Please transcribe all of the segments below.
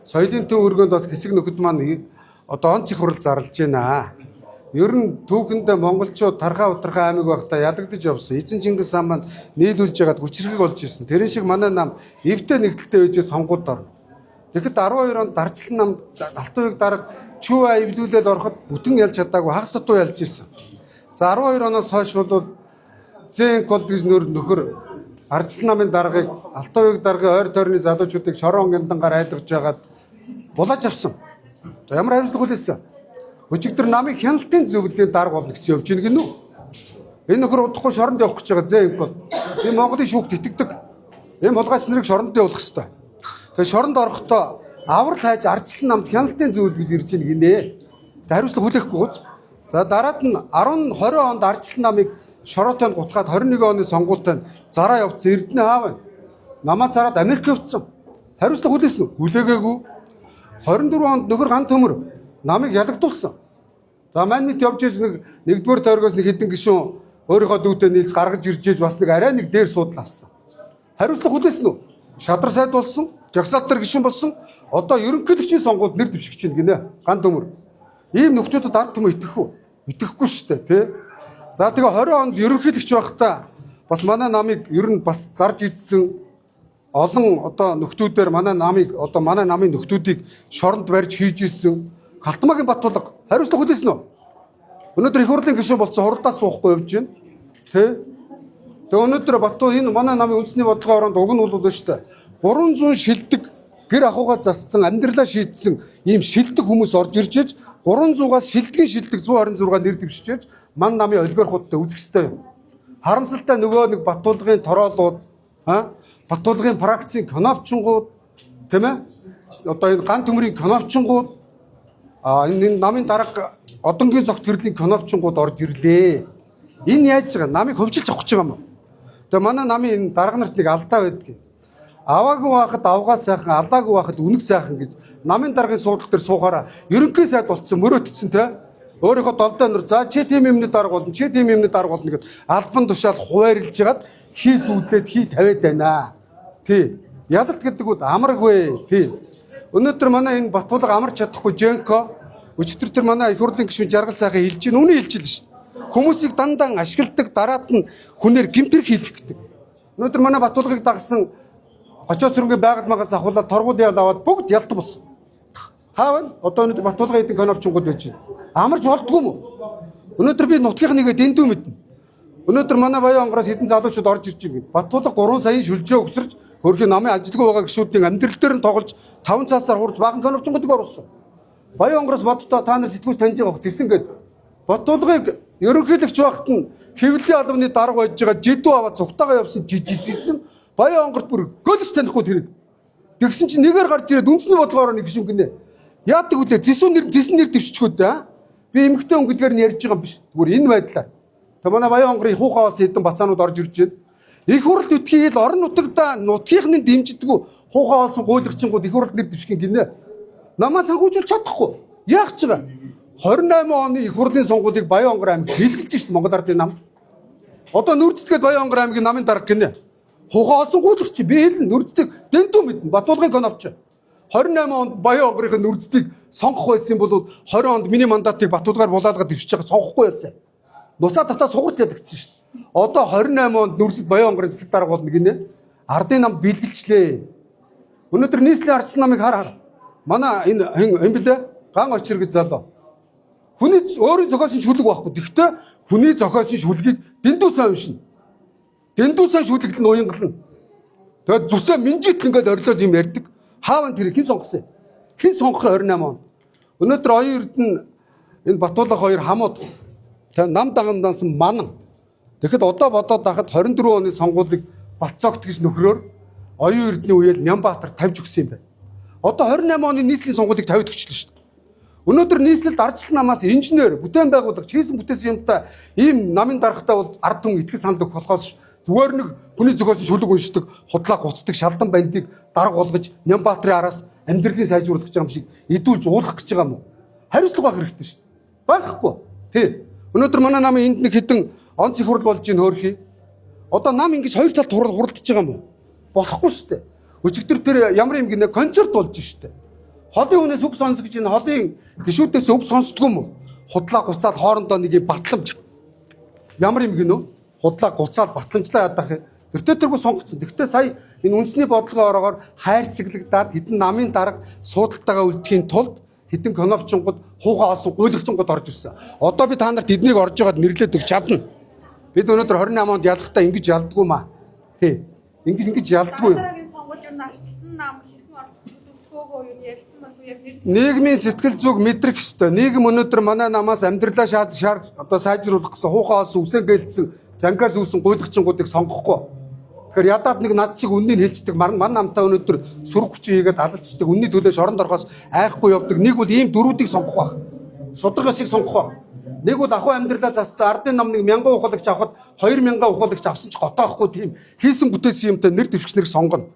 Соёлын төв өргөөнд бас хэсэг нөхөд маань одоо онц их хурал зарлж байна. Ер нь түүхэндээ монголчууд Тархаа Утархаа аймаг байхдаа ялагдаж явсан. Эзэн Чингис хаан маань нийлүүлж ягаад хүчрхэг болж исэн. Тэрэн шиг манай нам эвтэй нэгдэлтэй байж сонгуульд орно. Тэгэхэд 12 онд дарчлан нам Алтан уяг дарга Чүү эвлүүлээд ороход бүтэн ялж чадаагүй, хагас дутуу ялж исэн. За, 12 оноос хойш бол Зэнкол гэж нөр нөхөр Ардчлан намын даргаыг, Алтан уяг даргын ойр тойрны залуучуудыг шорон гямдангаар айлгаж жагаад булааж авсан. За, ямар хариуцлага хүлээсэн? Өчигдөр намын хяналтын зөвлөлийн дарга болно гэсэн явж ийн гинүү. Энэ нөхөр удахгүй шоронд явах гэж байгаа Зэнкол. Би Монголын шүүхт итгэдэг. Энэ хулгайч нарыг шоронд явуулах ёстой. Тэгээ шоронд орохдоо аврал хайж Ардчлан намд хяналтын зөвлөл гэж ирж ийн гинэ. Тэгээ хариуцлага хүлээхгүй гуз. За, дараад нь 10 20 онд Ардчлан намыг шороотой гутгаад 21 оны сонгуультай зараа явцсан Эрдэнэ хаав байна. Намаа зараад Америк явцсан. Хариуцлага хүлээсэн үү? Хүлээгээгүй. 24 онд нөхөр ган төмөр намыг ялагдуулсан. За, мань мэт явж иж нэг нэгдүгээр тойргоос нэг хэдэн гишүүн өөрийнхөө дүүтэй нийлж гаргаж ирж иж бас нэг арай нэг дээр суудал авсан. Хариуцлага хүлээсэн үү? Шадар сайд болсон, жагсаалтар гишүүн болсон. Одоо ерөнхийлөгчийн сонгуульд нэр дэвшигч чинь гинэ. Ган төмөр. Ийм нөхдүүдэд ард түмэн итгэх үү? Итгэхгүй шүү дээ, тий? За, тэгээ 20 онд ерөнхийлөгч байхдаа бас манай намыг ер нь бас зарж идсэн олон одоо нөхдүүдээр манай намыг, одоо манай намын нөхдүүдийг шоронд барьж хийж исэн Халтмаагийн Батулга хариуцлага хүлээсэн үү? Өнөөдөр их хурлын гишүүн болсон, хуралдаа суухгүй явж байна. Тэ? Тэгээ өнөөдөр Бату энэ манай намын үндэсний бодлогын оронд уг нь бол шүү дээ. 300 шилдэг гэр ахуйгаа зассан, амьдралаа шийдсэн ийм шилдэг хүмүүс орж ирж иж 300-аас шилдгийн шилдэг 126 нэр дэвшиж ман намын олигархуудтай үзэх ёстой юм. Харамсалтай нөгөө нэг Батулгын тороолууд, Батулгын фракцийн коновчингууд, тийм ээ? Одоо энэ ган төмрийн коновчингууд, энэ намын дарга одонгийн зогт гэрлийн коновчингууд орж ирлээ. Энэ яаж байгаа? Намыг хөвчилж авах гэж байгаа юм уу? Тэгээ манай намын энэ дарга нарт нэг алдаа байдаг. Аваагүй байхад авгаа сайхан, алаагүй байхад үнэг сайхан гэж намын даргын суудлал дээр суухаараа ерөнхий сайд болцсон, мөрөөдсөн те. Өөрийнхөө долдоо нөр за чи тийм юмны дарга болно, чи тийм юмны дарга болно гэд албан тушаал хуваарлж хагаад хий зүүдлээд хий тавиад байна. Тий. Ялалт гэдэг нь амаргүй. Тий. Өнөөдөр манай энэ Батулга амарч чадахгүй Женко өчигдөр тэр манай их хурлын гишүүн Жаргал сайхан хэлж чинь үнэ хэлж л шүү дээ. Хүмүүсийг дандан ашигладаг, дараат нь хүнээр гэмтэр хийлэх гэдэг. Өнөөдөр манай Батулгыг дагсан Гочоос сөрөнгийн байгаль магаас ахуулаад торгуул ял аваад бүгд ялт болсон. Хаав одоо өнөөдөр Батулга эдэн коновчингууд байж байна. Амарч болдгоо юм уу? Өнөөдөр би нутгийн нэгэ дэндүү мэднэ. Өнөөдөр манай Баян онгороос хэдэн залуучууд орж ирж байна. Батулга 3 саяын шүлжээ өгсөрч хөрхийн намын ажилгүй байгаа гишүүдийн амьдрал дээр нь тоглож 5 цаасаар хурж баахан коновчингуудыг оруулсан. Баян онгороос боддоо та нар сэтгүүч таньж байгаа зэсэн гээд Батулгыг ерөнхийлөгч байхад нь хэвлэлийн албаны дарга байж байгаа жидүү аваад цугтаагаа явсан жижигсэн Баян онгорт бүр гөлөж танихгүй тэрийг. Тэгсэн чинь нэгээр гарч ирээд үндэсний бодлогоор нэг гишүүн гинэ. Яадаг үлээ зэсүү нэр зэсэн нэр дэвшчихүүд аа. Би эмэгтэй хүн гэдгээр нь ярьж байгаа юм биш. Зүгээр энэ байдлаар. Тэг манай Баян онгорын хуухаваас хэдэн бацаанууд орж ирж байна. Их хурл битгий л орон нутагда нутгийнхны дэмждэггүй хуухаваас гуйлагчингууд их хурлд нэр дэвших гинэ. Намаа санхүүжүүлж чадахгүй. Яах ч байгаа. 28 оны их хурлын сонгуулийг Баян онгор аймаг хэлгэлж шít Монгол Ардын нам. Одоо Нүрцэтгээд Баян онгор аймгийн намын дарга гинэ. Хуухаваас гуйлагч би хэлнэ, Нүрцэтийг дэндүү мэднэ. Батулгын коновч. 28 онд Баян онгорын Нүрцэтийг сонгох байсан бол 20 онд миний мандатыг Батулгаар булаалгаад дэвшиж байгаа сонгохгүй байсан. Нусаа татаа сугарт ядагдсан шүү дээ. Одоо 28 онд Нүрцэд Баян онгорын засаг дарга болно гинэ. Ардын нам бэлгэлчлээ. Өнөөдөр нийслэлийн ардсан намыг хар хар. Манай энэ хэн блэ? Ган очир гэж залуу. Хүний өөрийн зохиосон шүлэг байхгүй. Тэгвэл хүний зохиосон шүлгийг дэндүү сайн уншина. Дэндүү сайн шүлэгэл нь уянгална. Тэгээд зүсээ минжит ингээд орилол юм ярьдаг. Хааван тэр хэн сонгосон юм? Хэн сонгох 28 он? Өнөөдөр оюун эрдэнэ энэ Батулга хоёр хамууд тэг нам дагандаансан манан. Тэгэхэд одоо бодоод байхад 24 оны сонгуулийг Батцогт гэж нөхрөөр оюун эрдэнэ үеэл Нямбаатар тавьж өгсөн юм байна. Одоо 28 оны нийслэлийн сонгуулийг тавиад өгчлээ шүү дээ. Өнөөдөр нийслэлд ардчлан намаас инженер, бүтээн байгуулагч, хийсэн бүтээсэн юмтай ийм намын даргатай бол ард түмэн итгэл санал өгөх болохоос зүгээр нэг хүний зохиосон шүлэг уншдаг, худлаа гуцдаг шалдан бандыг дарга болгож Нямбаатарын араас амьдралын сайжруулах гэж байгаа юм шиг идүүлж уулах гэж байгаа юм уу? Хариуцлага байх хэрэгтэй шүү дээ. Байхгүй. Тий. Өнөөдөр манай намын энд нэг хэдэн онц их хурл болж ийн хөөрхий. Одоо нам ингэж хоёр талд хуралдаж байгаа юм уу? Болохгүй шүү дээ. Өчигдөр тэр ямар юм гинэ концерт болж шүү дээ. Холын хүнээс үг сонс гэж энэ холын гишүүдээс үг сонсдгүй юм уу? Худлаа гуцаал хоорондоо нэг юм батламж. Ямар юм гинөө? Худлаа гуцаал батламжлаа ядах юм. Тэртээ тэргүй сонгоцсон. Тэгтээ сая энэ үндэсний бодлогын ороогоор хайрцаглагдаад хэдэн намын дарга суудалтайгаа үлдэхийн тулд хэдэн коновчингууд хуугаа олсон гуйлагчингууд орж ирсэн. Одоо би та нарт эднийг орж байгаад нэрлээд өгч чадна. Бид өнөөдөр 28 онд ялахдаа ингэж ялдгүй маа. Тий. Ингэж ялдгүй юм. Дараагийн сонгуул ер нь арчилсан нам хэрхэн оролцох төлөвлөгөөгөө юу ярилцсан байна уу яг нэр Нийгмийн сэтгэл зүг мэдрэх ёстой. Нийгэм өнөөдөр манай намаас амьдралаа шаар шаар одоо сайжруулах гэсэн хуухаа олсон үсэн гэлдсэн зангаас үүсэн гуйлагчингуудыг сонгохгүй. Тэгэхээр ядаад нэг над шиг үннийг хэлцдэг ман намтаа өнөөдөр сөрөг хүчин хийгээд алалцдаг үнний төлөө шоронд орохоос айхгүй явдаг. Нэг бол ийм дөрүүдийг сонгох байх. Шударга ёсыг сонгох байх. Нэг бол ахуй амьдралаа зассан ардын нам нэг 1000 ухуулагч авахад 2000 ухуулагч авсан ч готоохгүй тийм хийсэн бүтээсэн юмтай нэр дэвшгч нарыг сонгоно.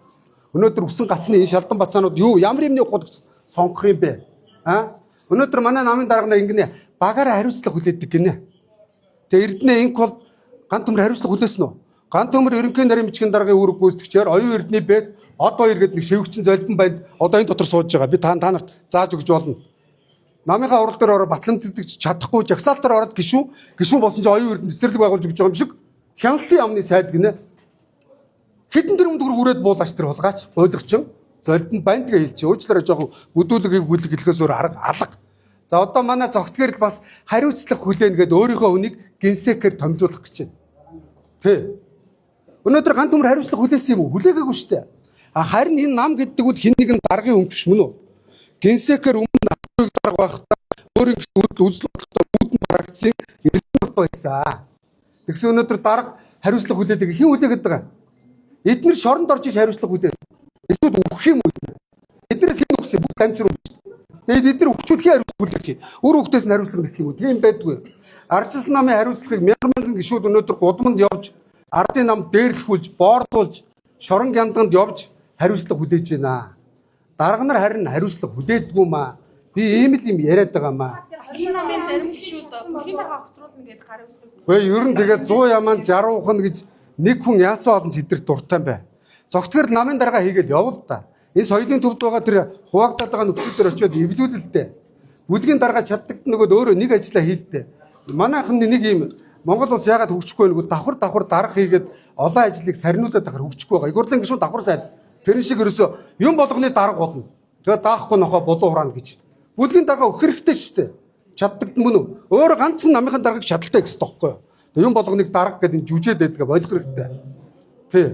Өнөөдөр үсэн гацны энэ шалдан бацаанууд юу ямар юмны ухуулагч сонгох юм бэ? А? Өнөөдөр манай намын дарга нар ингэнэ багаараа хариуцлага хүлээдэг гинэ. Тэгээ Эрдэнэ инк бол ган төмөр хариуцлага хүлээсэн үү? Ган төмөр ерөнхий нарийн бичгийн даргын үүрэг гүйцэтгэгчээр оюун эрдний бэд од хоёр гэдэг нэг шивгчин золбон банд одоо энэ дотор сууж байгаа. Би та нарт зааж өгч болно. Намынхаа урал дээр ороод батламждагч чадахгүй жагсаалтаар ороод гişүүн болсон чи оюун эрдэнэ цэцэрлэг байгуулж өгч байгаа юм шиг хяналлын яамны сайд гинэ. Хэдэн тэрбум төгрөг үрээд буулаач тэр хулгайч, гуйлагчин, золбон банд гэж хэлж. Уучлаарай жоохон бүдүүлэг бүлэг хэлэхээс өөр арга алга. За одоо манай зогтгэр л бас хариуцлага хүлээнэ гэд өөрийнхөө хүнийг генсекээр томилуулах гэж байна. Тэ. Өнөөдөр ган төмөр хариуцлага хүлээсэн юм уу? Хүлээгээгүй шүү дээ. А харин энэ нам гэдэг үл хэн нэгэн даргын өмч биш мөн үү? Генсекээр өмнө ахуйг дарга байхдаа өөрийн гэсэн үзэл бодолтой үүдэн барагдсан Эрдэнэ байсан. Тэгсэн өнөөдөр дарга хариуцлага хүлээдэг. Хэн хүлээгээд байгаа? Эднэр шоронд орж иш хариуцлага хүлээ. Эсвэл үхэх юм уу? Эднэрээс хэн үхсэн? Бүгд амжир юм шүү дээ. Тэгээд эднэр өвчүүлэхийн хариуцлага хүлээх юм. Үр хөвгтөөс нь хариуцлага гэх юм уу? Тийм байдгүй. Арчилсан намын хариуцлагыг мянган мянган гишүүд өнөөдөр гудамд явж, ардын нам дээрлэхүүлж, боордуулж, шорон гянданд явж хариуцлага хүлээж байна. Дарга нар харин хариуцлага хүлээдгүй маа. Би ийм л юм яриад байгаа маа. Арчилсан намын зарим гишүүд бүлгийн дарга огцруулна гэдээ гар үсэг. Гэхдээ ер нь тэгээд 100 яман 60 ухна гэж нэг хүн яасан олон сэдвэр дуртай юм байна. Зогтгор намын дарга хийгээл явал та. Энэ соёлын төвд байгаа тэр хуваагдаад байгаа нөхцөл төр очиод эвлүүлэлтэй. Бүлгийн дарга чаддагт нөгөөд өөрөө нэг ажиллаа хийлдэ. Манайхан нэг юм Монгол улс яагаад хөгжихгүй вэ гэвэл давхар давхар дарга хийгээд олон ажлыг сарниулаад давхар хөгжихгүй байгаа. Их хурлын гишүүн давхар сайд. Тэрэн шиг ерөөсөө юм болгоны дарга болно. Тэгээд даахгүй нохоо булуу хураана гэж. Бүлгийн дарга өгөх хэрэгтэй шүү дээ. Чаддагт мөн үү? Өөрөө ганцхан намынхан даргыг чадaltaй гэсэн тоххой. Юм болгоныг дарга гэдэг нь жүжээд байдгаа болох хэрэгтэй. Тий.